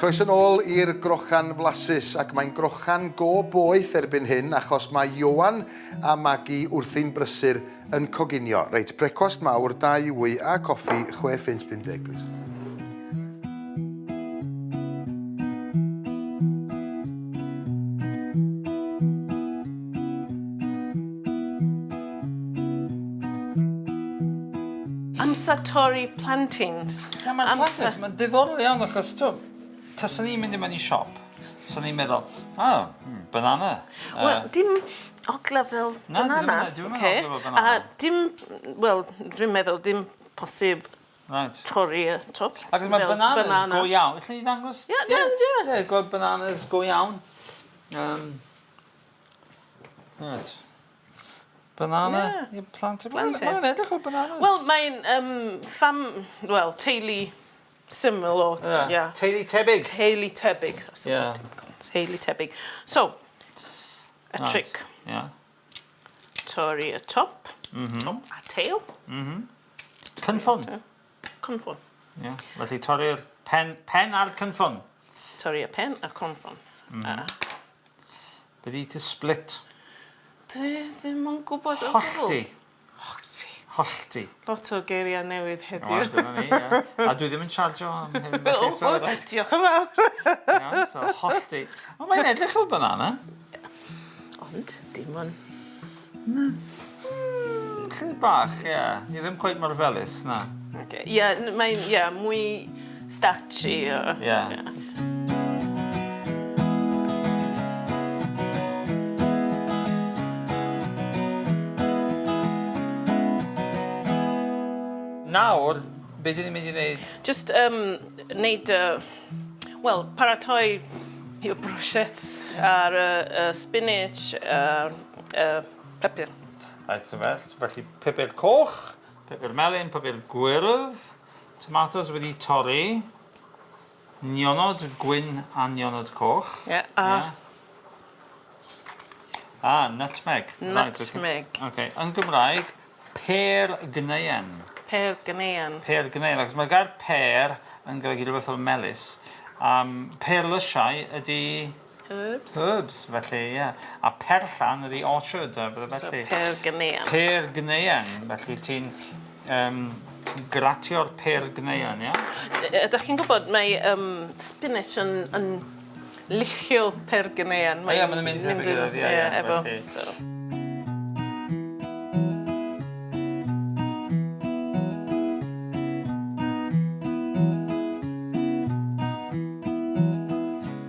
Croeso nôl i'r grochan flasus, ac mae'n grochan go boeth erbyn hyn achos mae Ioan a Magi wrthi'n brysur yn coginio. Reit, brecwast mawr, dau wy a coffi, £6.50 plis. Amser torri plantains. Ie, mae'r plantains, mae'n diddorol iawn achos, t'o', taswn i'n mynd i mewn i siop, swn i'n meddwl, o, hmm, banana. Wel, dim ogla fel banana. Na, dwi ddim yn ogla fel banana. A dim, wel, dwi'n meddwl dim posib Reit. torri y top. Ac mae bananas banana. go iawn. Allen ni ddangos? Ie, ie, ie. Ie, gweld bananas go iawn. Um, right. Banana. Ie. Yeah. Plant. Plantain. Mae'n edrych fel bananas. Wel, mae'n um, fam... Wel, teulu syml o... Ie. Yeah. Teulu tebyg. Teulu tebyg. Ie. Yeah. Teulu tebyg. So, y Right. trick. Ie. Torri y top. Mm -hmm. Top a tail. Mm -hmm. Cynffon. Cynffon. Ie. Yeah. Felly torri'r pen, pen a'r cynffon. Torri y pen a'r cynffon. Mm -hmm. Be di to split? Dwi ddim yn gwybod o gwbl. Hollti. Hollti. Hollti. Lot o geiriau newydd heddiw. Wel, dyna ni, ie. A dwi ddim yn chargio am hyn, felly, so, reit. Diolch yn fawr. Iawn, so hollti. Ond mae'n edrych fel banana. Ond, dim ond. Na. Mm, chydig bach, ie. Yeah. Ni ddim cweit mor felys, na. Ie, yeah, mae'n, ie, yeah, mwy starchy. Ie. Yeah. Yeah. Nawr, be dyn ni'n mynd i wneud? Just um, neud, uh, wel, paratoi y bruschettes a'r uh, uh, spinach a'r uh, pupur. Reit, so fel, felly pupur coch, pupur melyn, pupur gwyrdd, tomatos wedi torri, nionod gwyn a nionod coch. Ie, yeah, a... Yeah. Ah, nutmeg. Nutmeg. Right, okay. okay. Yn Gymraeg, pêr gneuen. Pêr gneuen. Pêr gneuen, achos mae'r gair pêr yn golygu rhywbeth fel melys. Um, pêr lysiau ydy... Herbs. Herbs, felly, ie. Yeah. A perllan ydy orchard, a bydde felly. So, pêr gneuen. Pêr gneuen, felly ti'n um, ti gratio'r pêr gneuen, ie? Yeah? Ydych chi'n gwybod, mae um, spinach yn, yn licio pêr gneuen. Ie, mae'n mynd efo'i gilydd, ie, ie, efo, felly. So.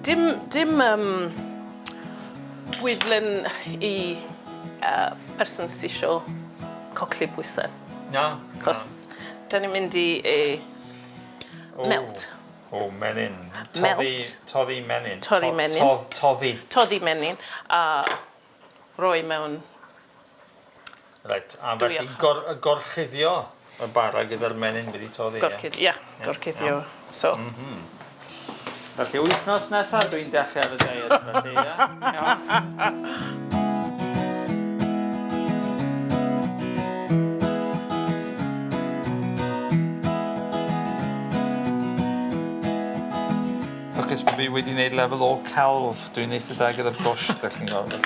Dim, dim um, bwydlen i uh, person sy isio colli pwysau. Na. Cos da ni'n mynd i e, melt. O, menyn. Melt. Toddi menyn. Torri menyn. Todd, toddi. Toddi menyn a roi mewn Reit, a felly gor, gorchuddio y bara gyda'r menyn wedi toddi, ie? Gorchudd, ie, gorchuddio, so. Mm -hmm. Felly wythnos nesaf dwi'n dechrau ar y diet, felly, ie? Iawn. Lwcus bod fi wedi gwneud lefel O celf. Dwi'n eitha da gyda'r brwsh, dach chi'n gweld.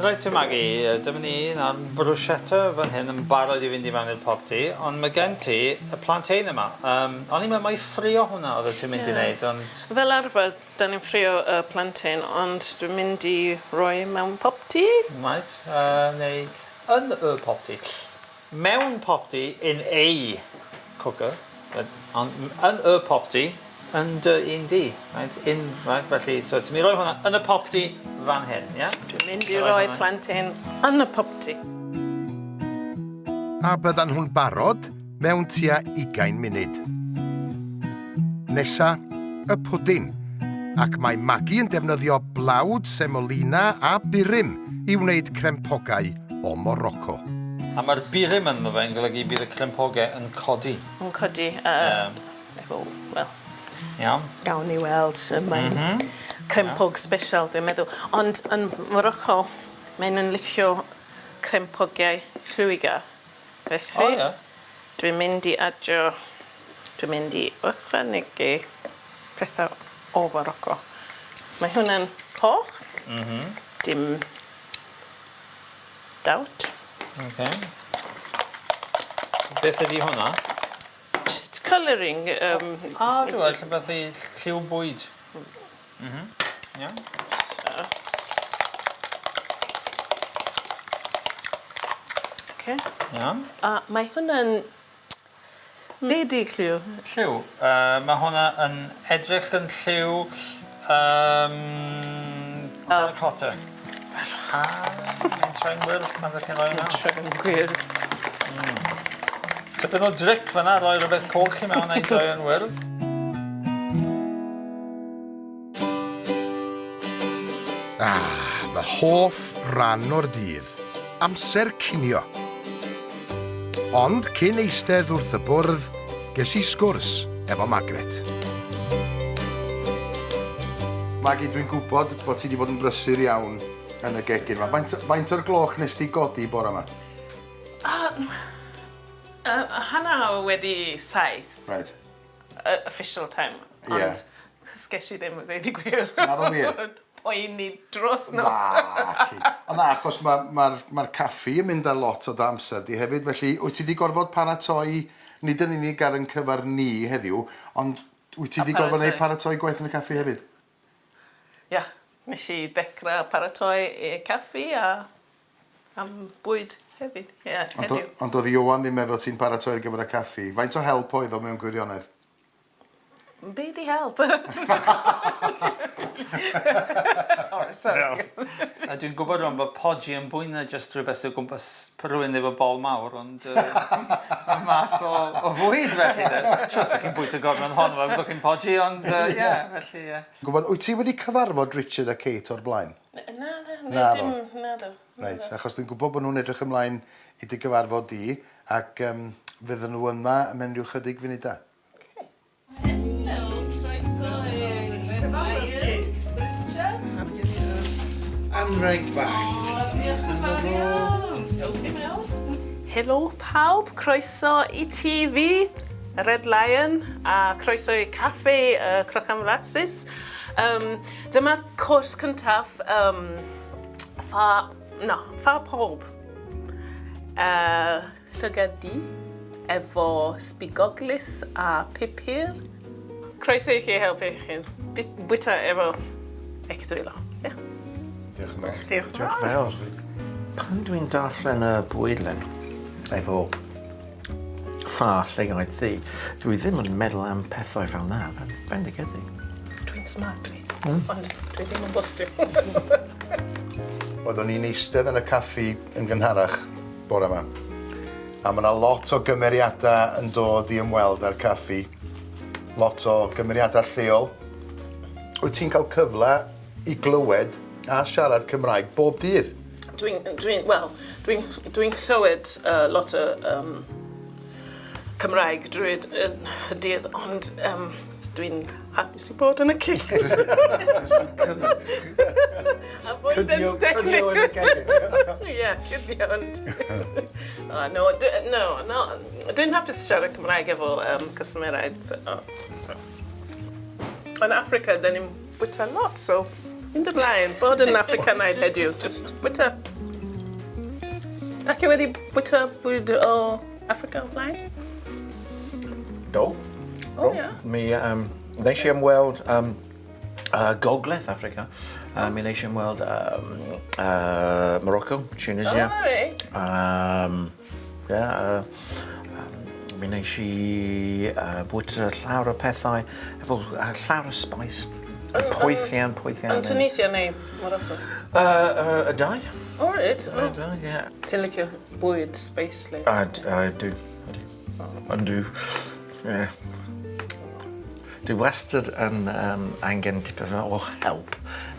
Reit te Maggie, dyma ni nawr bruschetta fan hyn yn barod i fynd i mewn i'r popty, ond mae gen ti y plantain yma. Um, o'n i'n meddwl mai ffrio hwnna oedd ti'n mynd i wneud, ond... Fel arfer, Da ni'n ffrio y plantain ond dwi'n mynd i roi mewn popty. Right, uh, neu yn y popty. Mewn popty in a cooker, ond yn y popty yn dy un di. Right, in, right, felly, so ti'n mynd i roi hwnna yn y popty fan hyn, ie? Yeah? Dwi'n mynd i roi plantain yn y popty. A byddan nhw'n barod mewn tua ugain munud. Nesa, y pwdin, ac mae Maggie yn defnyddio blawd semolina a burum i wneud crempogau o Morocco. A mae'r burum ynddo fe yn golygu bydd y crempogau yn codi. Yn codi, a efo, wel... Iawn. Gawn ni weld sut mae'n... Crempog special dwi'n meddwl. Ond yn Morocco, maen nhw'n licio crempogiau llwyga. Felly, O ie. dwi'n mynd i adio, dwi'n mynd i ychwanegu pethau o Morocco. Mae hwnna'n coch. Mhm. Dim doubt. Oce. Beth ydi hwnna? Just colouring. Um, Ah, dwi'n gweld rhywbeth i lliw bwyd. Mhm. Iawn. So. Okay. Iawn. A mae hwnna'n... Be di lliw? Lliw? Uh, mae hwnna yn edrych yn lliw um, terracotta. Ah, mae'n troi'n wyrdd pan ddech chi'n rhoi mewn. Troi'n gwyrdd. So bydd o dric fyna, rhoi rhywbeth coch i mewn a'i droi yn wyrdd. Ah, fy hoff ran o'r dydd. Amser cinio. Ond cyn eistedd wrth y bwrdd, ges i sgwrs efo Margaret. Maggie, dwi'n gwybod bod ti wedi bod yn brysur iawn yn y gegin 'ma. Faint, faint o'r gloch nes ti godi bore 'ma? Hanner wedi saith. Right. Official time. Ie. Ond cysges i ddim a ddeud y gwir. Naddo wir? Poeni dros nos. Naci. Ond na, achos mae'r ma, ma, ma caffi yn mynd â lot o dy amser di hefyd, felly wyt ti wedi gorfod paratoi, nid yn unig ar yn cyfer ni heddiw, ond wyt ti wedi gorfod gwneud paratoi gwaith yn y caffi hefyd? Ia, nes i ddechrau paratoi y caffi a am bwyd hefyd, ie, heddiw. Ond oedd Ioan ddim efo ti'n paratoi ar gyfer y caffi. Faint o help oedd o mewn gwirionedd? Be di help? Sorry, sorry. No. A dwi'n gwybod rwan bod podgy yn fwy na jyst rhywbeth sydd o gwmpas rhywun efo bol mawr, ond uh, math o, o fwyd felly. De. Siwr os ydych chi'n bwyta gormod honno, fe fyddwch chi'n podgy, ond ie, uh, yeah, felly... Uh. Gwybod, wyt ti wedi cyfarfod Richard a Kate o'r blaen? Na, na, na, dim, na do. Reit, achos dwi'n gwybod bod nhw'n edrych ymlaen i dy gyfarfod di, ac um, fydden nhw yma mewn rhyw chydig funudau. Helo, croeso i'r Cyfarfod Richard. Anrheg bach. O, diolch yn fawr iawn. Ewch i mewn. Helo pawb, croeso i TV Red Lion a croeso i caffi uh, Crochan Flasus. Um, dyma cwrs cyntaf um, ffa, no, ffa pob. Uh, Llygad du, efo sbigoglys a pupur. Croeso i chi helpu chi'n bwyta efo eich dwylo. Yeah. Diolch yn fawr. Diolch yn fawr. Pan dwi'n darllen y bwydlen efo ffa llygaid ddu, dwi ddim yn meddwl am pethau fel 'na, bendigedig. Dwi'n smart dwi, mm. ond dwi ddim yn bostio. Oeddwn i'n eistedd yn y caffi yn gynharach bore yma. A mae yna lot o gymeriadau yn dod i ymweld â'r caffi. Lot o gymeriadau lleol. Wyt ti'n cael cyfle i glywed a siarad Cymraeg bob dydd? Dwi'n, dwi, wel, dwi'n dwi clywed uh, lot o um, Cymraeg drwy'r y dydd, ond um, dwi'n hapus i bod yn y cig. Avoidance technique. Ie, cuddio, ond... Oh, no, no, no. Dwi'n hapus siarad Cymraeg efo um, cwsmeriaid. So, oh, so. Yn Africa, dyn ni'n bwyta lot, so mynd ymlaen, bod yn Africanaidd heddiw, just bwyta. Ac i wedi bwyta bwyd o Africa o blaen? Do. O, ie. Mi um, wnes i ymweld um, uh, Gogledd Africa. Uh, mi wnes i ymweld um, uh, Morocco, Tunisia. O, reit. Um, yeah, uh, um, mi wnes i uh, bwyta llawer o pethau efo uh, llawer o spice. Poeth iawn, poeth iawn. Yn Tunisia neu Morocco? Uh, uh, y dau. O, reit. Y dau, ie. Ti'n licio bwyd spicely? I, I do. I do. Yndw. Ie. Dwi wastad yn um, angen tipyn o help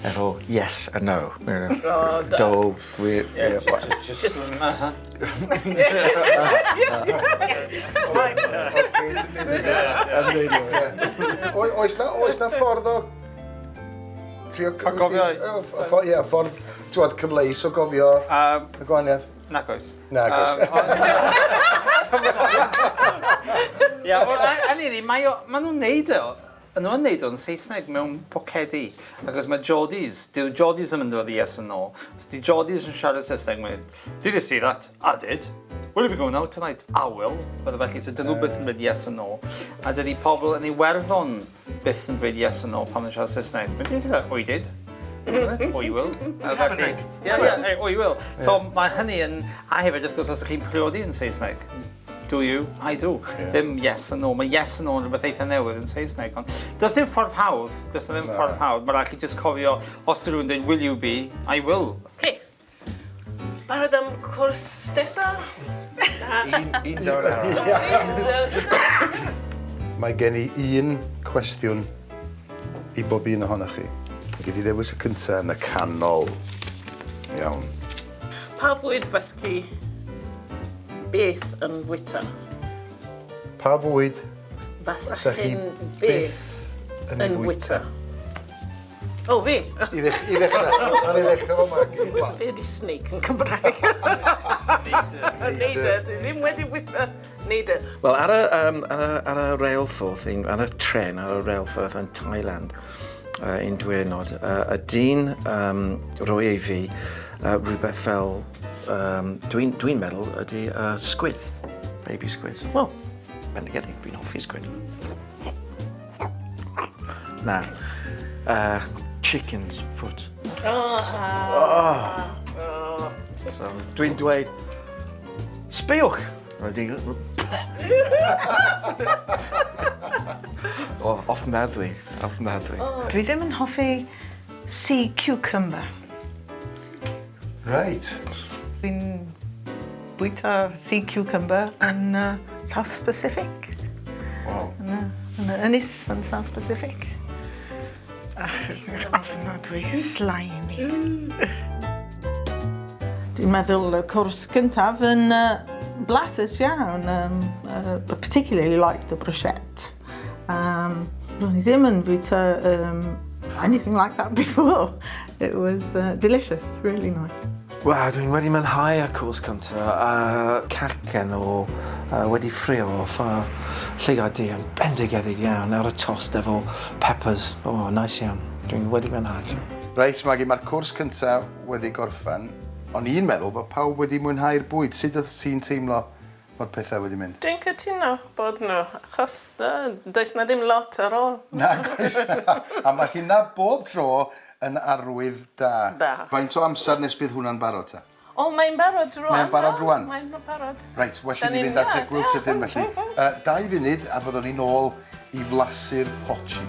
efo yes a no. You know. O, da. Do, wir, yeah, what? Just... Oes na, oes na ffordd o... Trio... Cofio... Ie, ffordd, ti'n cyfleus o gofio y gwahaniaeth. Nac oes. Nac oes. Ia, wel, anyway, mae o, maen nhw'n neud o, maen nhw'n neud o'n Saesneg mewn pocedi. Achos mae Geordies, dyw Geordies ddim yn dod yes and no. So di Geordies yn siarad Saesneg, mae'n, did you see that? I did. Will you be going out tonight? I will. Bydde felly, so dyn nhw byth yn dweud yes and no. A dydy pobl yn Iwerddon byth yn dweud yes and no pan maen siarad Saesneg. Did you see that? Oh, you did. Oh, you will. Felly, yeah, yeah, oh, you will. So mae hynny yn, a hefyd, wrth gwrs, os ydych chi'n priodi yn Saesneg, do you? I do. Yeah. Ddim yes and no. Mae yes and no yn rhywbeth eitha newydd yn Saesneg. Ond does dim ffordd hawdd. Does ddim ffordd hawdd. Mae rhaid chi just cofio, os dy rhywun dweud, will you be? I will. Okay. Barod am cwrs nesa? Un, un dod arall. Mae gen i un cwestiwn i bob un ohonoch chi. Gei di ddewis y cyntaf yn y canol. Iawn. Pa fwyd faswch chi byth yn fwyta? Pa fwyd fasach chi'n byth yn fwyta? O, fi? I ddech- i ddechrau. Nawn ni ddechrau efo Maggie. Be ydi snake yn Cymraeg? Neidr. Neidr. Dwi ddim wedi bwyta neidr. Wel, ar y, um, ar y, ar y railffordd, ar y tren, ar y railffordd yn Thailand, uh, un diwrnod, uh, y dyn um, roi ei fi uh, rhywbeth fel, um, dwi'n dwi meddwl ydy uh, squid, baby squid. Wel, bendigedig, dwi'n hoffi squid. Na, uh, chicken's foot. Oh, oh. Oh. So, dwi'n dweud, sbïwch! Wedi... o, ofnadwy, ofnadwy. Oh. Dwi ddim yn hoffi sea cucumber. Right. Dwi'n bwyta sea cucumber yn uh, South Pacific. Wow. Yn y, yn y ynys yn South Pacific. Ofnadwy, slimy. Dwi'n meddwl y cwrs cyntaf yn uh, blasus iawn. Um, uh, particularly like the bruschette. Um, ro'n i ddim yn fwyta um, anything like that before. It was uh, delicious, really nice. Wel, dwi'n wedi mwynhau y cwrs cyntaf. Uh, cacen o uh, wedi ffrio o ffa llygad di yn bendigedig iawn ar y tost efo peppers. O, oh, nice iawn. Dwi'n wedi mwynhau. Reit, Maggie, mae'r cwrs cyntaf wedi gorffen. O'n i'n meddwl bod pawb wedi mwynhau'r bwyd. Sut oedd ti'n teimlo bod pethau wedi mynd? Dwi'n cytuno bod nhw, achos uh, does na ddim lot ar ôl. Na, oes. A mae hynna bob tro yn arwydd da. Da. Faint o amser nes bydd hwnna'n barod ta? O, mae'n barod rwan. Mae'n barod rwan? Mae'n barod. Reit, well i Da ni ni'n- fynd at ie, egwyl ie. sydyn felly. 2 funud a fyddwn ni'n ôl i flasu'r potchy.